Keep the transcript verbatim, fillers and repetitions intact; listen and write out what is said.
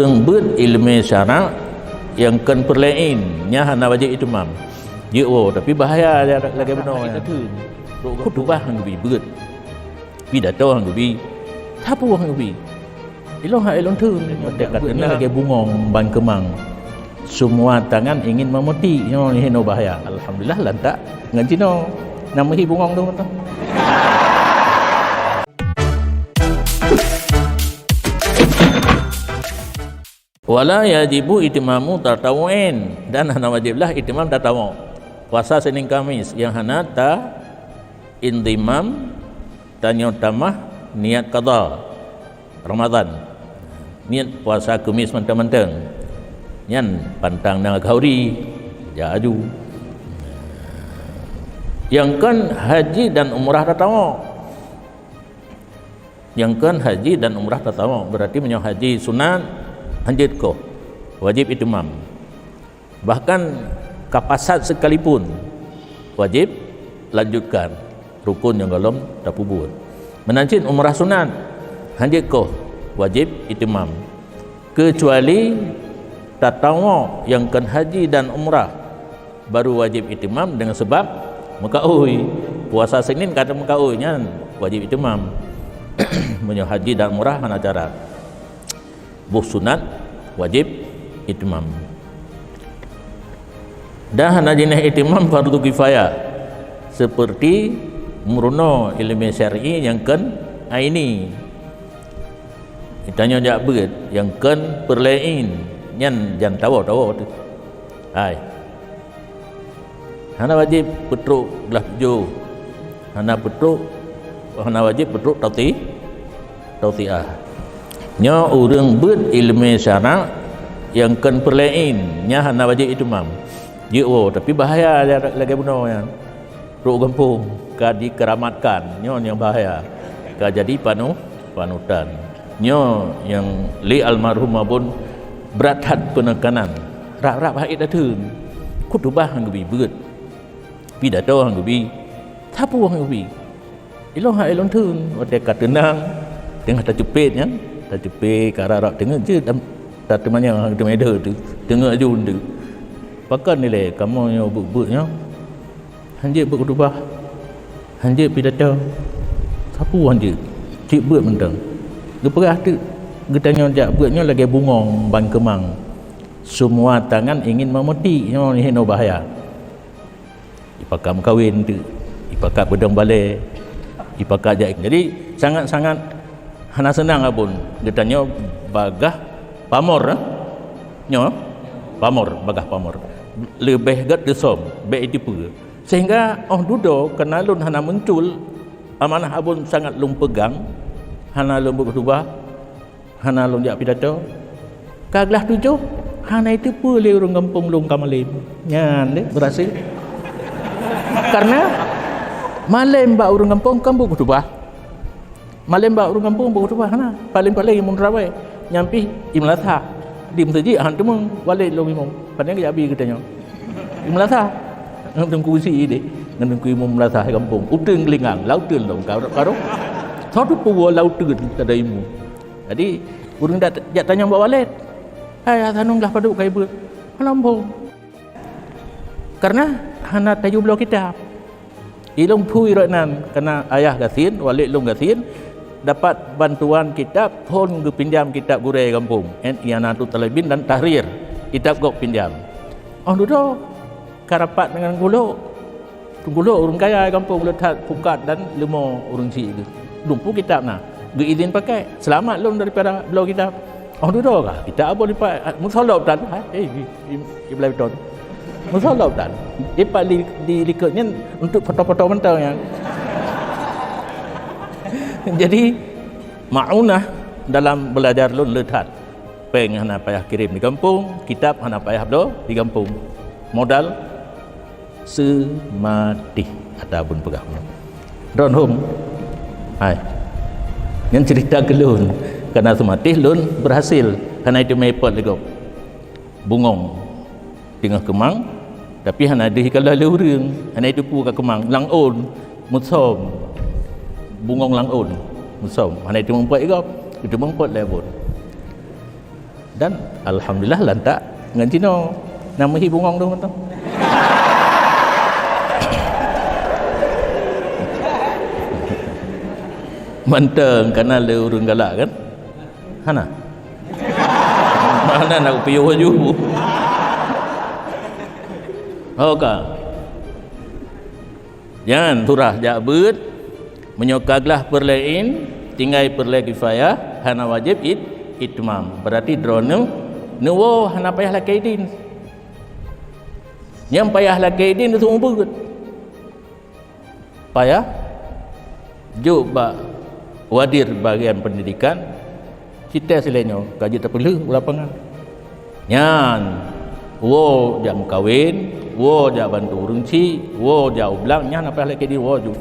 Ureuëng beuet iéleumé syarak nyang kon peureulée, nyan hana wajéb itimam. Jeuet woe, tapi bahaya lagée bunoe nyan. Khutubah han geubi beuet. Pidato han geubi. Sapeue han geubi. Ilong hak ilong theun, watée ka teunang lagée bungong ban keumang. Semua tangan ingin memetik, nyoe hinoe bahaya. Alhamdulillah lantak ngon jinoe. Nang meuhi bungong tu. Wala yajibu itimamu tatawu'in, dan hana wajiblah itimam tatawuk. Puasa Senin Kamis nyang hana ta intimam, tanyoe tamah niat qadha Ramadan. Niat puasa Kamis mantong-mantong. Nyan pantang na khauri, jak aju. Nyang kon haji dan umrah tatawuk. Nyang kon haji dan umrah tatawuk, berarti meunyoe haji sunat, hanjeuet koh, wajéb itimam. Bahkan ka fasad sekalipun, wajéb lanjutkan rukun nyang gohlom tapeubuet. Meunan cit umrah sunat, hanjeuet koh, wajéb itimam. Keucuali tatawuk nyang kon haji dan umrah, baru wajéb itimam deungon sabab meukaôi. Puasa Senin ka meukaôi, nyan wajéb itimam. Meunyoe haji dan umrah hana cara. Boh sunat wajéb itimam. Dan hana jinéh itimam fardu kifayah, seperti meurunoe iéleumé syar'i nyang kon aini. Geutanyoe jak beuet nyang kon peureulée, nyan jan tawoe-tawoe teuh. Hai. Hana wajéb peutrok glah tujoh. Hana peutrok, hana wajéb peutrok tauti-, tautiah. Nyoe ureuëng beuet iéleumé syarak nyang kon peureulée, nyan hana wajéb itimam. Jeuet woe, tapi bahaya lagée bunoe nyan. Trok gampông ka dikeramatkan, nyoe nyang bahaya. Ka jadi panu-, panutan. Nyoe nyang lé almarhum Abon brat that peunekanan. Rab-rab hait that theun. Khutubah han geubi beuet. Pidato han geubi. Sapeue han geubi. Ilong hak ilong theun, watée ka teunang, teungoh taceupet nyan, taceupet ka rab-rab teungoh jeuet tam-, tateumanyong han geuteumé deuh teuh, teungoh aju deuh. Pakon ilée kamoe nyoe beuet-beuet nyoe? Hanjeuet beuet khutubah, hanjeuet pidato. Sapeue hanjeuet? Cit beuet mantong. Geupeugah teuk geutanyoe jak beuet nyoe lagée bungong ban keumang. Semua tangan ingin memetik, nyoe hinoe bahaya. Ipakat meukawen teuk, ipakat beudong balée, ipakat jak. Jadi sangat-sangat hana seunang Abon geutanyoe bagaih pamor, eh? Nyoe pamor, bagaih pamor. Leubeh gét teusöm, bék jiteupeue. Sehingga óh dudoe kana lôn hana muncul, amanah Abon sangat lôn peugang, hana lôn beuet khutubah, hana lôn jak pidato. Ka glah tujoh, hana jiteupeue lé ureuëng gampông lôn ka malém. Nyan deh beurhasil. Karena malém bak ureuëng gampông kan beuet khutubah. Malém bak ureuëng gampông beuet khutubah hana. Paléng-paléng imum tarawih, nyan pih imum lasah. Di meuseujid han teumeung, walét lom imum. Padahai geujak bi geutanyoe. Imum lasah. Ngon teungku si deh, ngon teungku imum lasah gampông. Uteuen geulingang, lau uteuen lom. Karok, karok. Satu peuwoe lau uteuen tada imum. Jadi, ureuëng dak jak tanyong bak walét, "Hai, Hasanun glah padub ka ibeuet?" "Hana muphom." Karena hana tayue bloe kitab. Ilong phui rot nan, karena ayah gasien, walét lôn gasien, dapat bantuan kitab, phon geupinjam kitab gurée gampông. En I'anatut Thalibin dan Tahrir. Kitab gob pinjam. Óh dudoe, ka rapat deungon gulô. Gulô ureuëng kaya gampông le that pukat dan leumo ureuëng syiek geuh. Lumpu kitab na. Geuizin pakai. Seulamat lôn daripada bloe kitab. Óh dudoe ka kitab Abon lipat. Meusolop tan. Ha, eh, i, i, i belai beutôi. Meusolop tan. Ipat di, di likot nyan untuk foto-foto mantong nyan. Jadi, maunah dalam belajar lôn le that. Péng hana payah kirém di gampông, kitab hana payah bloe di gampông. Modal seumatéh ata Abon peugah nyoe. Droeneuh hom. Hai. Nyan cerita keu lôn. Karena seumatéh lôn berhasil. Hana jiteumé pot lé gob. Bungong teungoh keumang, tapi hana deuh ikalon lé ureuëng. Hana jiteupeue ka keumang. Lam ôn, meusom. Bungong lam ôn, meusom. Hana jiteumeung pot lé gob. Jiteumeung pot lé Abon. Dan alhamdulillah lantak ngon cinoe. Na meuhi bungong tu mantong. Mantong kana lé ureuëng galak kan? Hana. Mana nak piôh laju. Oke. Jangan surah jak beuet, meunyoe ka glah peureulée ain, tinggai peureulée kifayah, hana wajéb it-, itmam. Berarti droeneuh neuwoe hana payah lakée idin. Nyang payah lakée idin neusumbeuet. Payah jok bak wadir bagian pendidikan, sites lé nyoe ka jeuet tapeulheueh u lapangan. Nyan, woe jak meukawen, woe jak bantu ureuëng chik, woe jak u blang, nyan apa lagée di woe ju.